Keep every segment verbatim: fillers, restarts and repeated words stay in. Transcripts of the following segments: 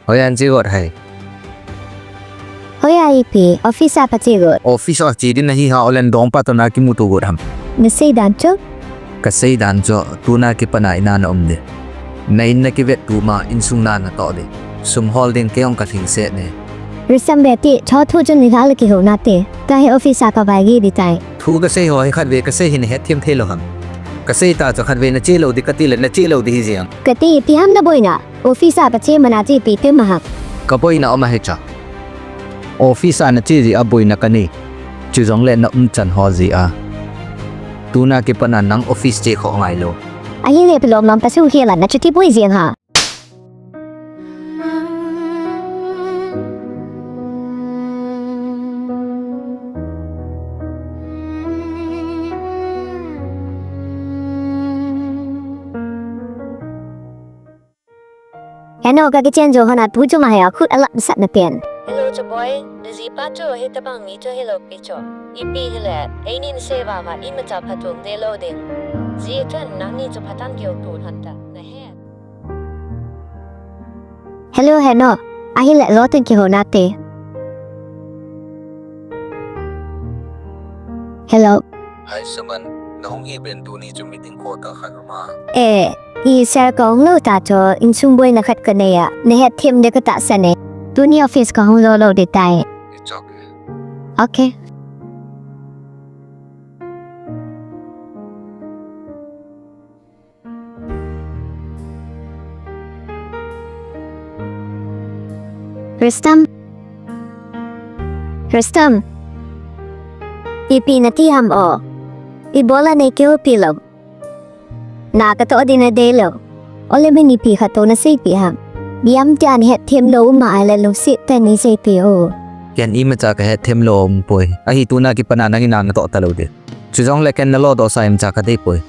Hoiya nache got ham? Hoiya ipi, office a kache got. Office a che ding nahi ham, olen dongpa toh nakimuto got ham? Nasei dan chu? Kasei dan chu, tuna kipat a ina naum ding. Na in nakivet tuma, insung na natoh ding. Sum hol ding kei jong kalhingset e. Rustam beti, chutah thu chun nilhah le kihou nate. Tua hi office a kavai gi ding tai. Thu kasei ho hi khatvei kasei hi nahet them thei lou ham? Kasei ta chu khatvei nache lou ding kati le nache lou ding hi jeng. Kati ipi ham naboina? Office a kache mana chu ipi tima ham? Kaboina um ahi chu. Office a nache jeh a boina kanei. Chujongle na umchan ho jeh a. Tuna kipat a nang office che khoh ngai lou. Ahile pilom lam ta sung hiela nachuti boi jeng ham? Heno, ka kitchen jo hon a tu chunga hi a khut alah sat na pen. Hello, Chaboi. Najipa chu hitabang mi chu hilou pi chu. Ipi hile, eini nasei vang a imacha phatthei um ding lou ding. Ji chun nangni chu phatah a kiu tu hon ta, nahe. Hello, Heno. Ahile, lou tun kihou nate. Hello. Hi, Suman. Nahung hih pen tuni chu meeting kho ta khat um a. Eh, i sir kahung lou ta chu, insung boina khat kanei a. Nahet them ding katahsan e. Tuni office kahung lou lou ding tai. It's okay. Okay. Rustam. Rustam. Ipi nati ham o. Ibola nei kihoupi lou. Na katoh ding nadei lou. Ole mi nipi khat toh naseipeh ham. Ipi ham tia nahet them lou um ahile lungset tah in neiseipeh o. Ken imacha kahet them lou um poi. Ahi tuna kipat a nangin na natoh talou ding. Chujongle ken nalodoh sa imacha kadei poi.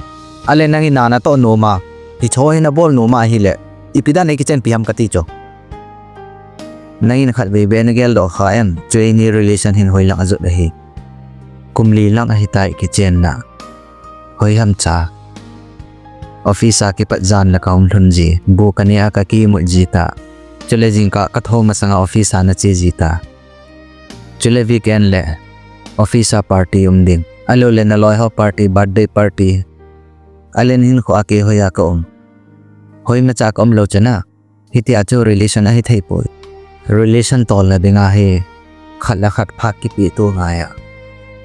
Ale nangin na natoh nom a. Hiche hi nabol nom ahile. Ipi dan nei kichenpi ham kati chu. Nangin khatvei beh nageldoh kha em. Chu eini relation hin hoilang ajot ahi. Kum li lang ahitai kichenna. Hoi ham cha. Office a kipat jan la kahung lhun ji. Bu kaneh a kakiimut ji ta. Chule jingkah kathou masanga office a nache ji ta. Chule weekend le office a party um ding. Ahilou le naloi ho party, birthday party. Ahile nahinkho a kei hoiya kaum. Hoimacha kaum lou chu na. Hitia chu relation ahithei poi. Relation tolna dinga hi khat le khat phat kipehto ngai a.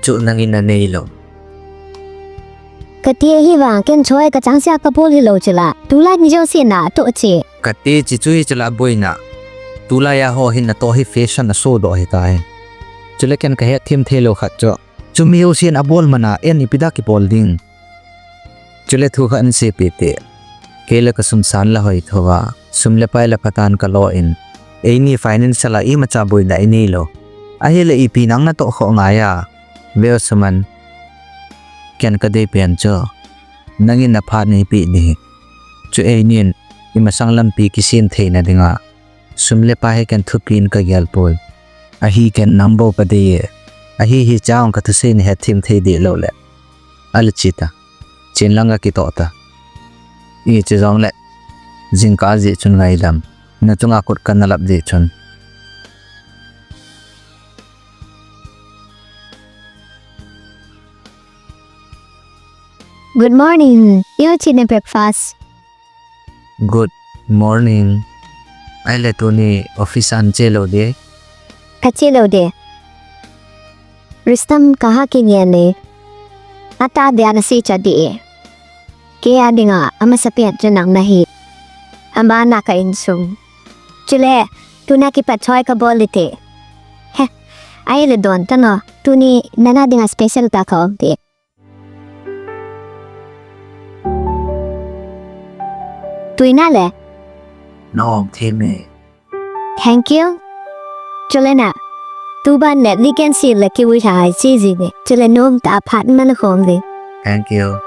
Chu nangin nanei lou. Kati ahivang ken choi kachangseh a kabol hilou chu la. Tulai ni jouse natoh che. Kati chu chu hi chu la boina. Tulai a ho hin natoh hi fashion asodoh ahitai. Chule ken kahet them thei lou khat chu. Chu mi jousen abol mana en ipi dia kibol ding. Chule thu khat in seipeh te. Kei le kasum san la hoi thou a. Sum le pai la phatah in kalo in. Eini financial a imacha boina inei lou. Ahile ipi nang natoh khoh ngai a. Ve o Suman. Ken kadei pen chu. Nangin naphat neipeh ding. Chu einin imasang lampi kisem theina dinga. Sum le pai hi ken thupi in kagel poi. Ahi ken nang bou kadei e. Ahi hichang kathusei nahet them thei deh lou le. Ale che ta. Chen lang a kitoh ta. I che jongle. Jingkah jeh chun ngaidam. Nachunga kut kana lap jeh chun. Good morning. Ipi che na breakfast? Good morning. Ahile tuni office a nache lou ding? Kache lou ding. Rustam kaha kingen e. Atah dia nasei cha ding e. Kei a dinga amasapen chu nang nahi. Abana ka insung. Chule, tuna kipat choi kabol ding te. He, ahile don tan o. Tuni nana dinga special tah kaum ding. Tui na le. Nom them e. Thank you. Chule na. Tuban le ni ken si le kiui hai si ji ni. Chule nom tah a phat man khom ding. Thank you.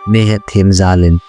Nei het them jal in.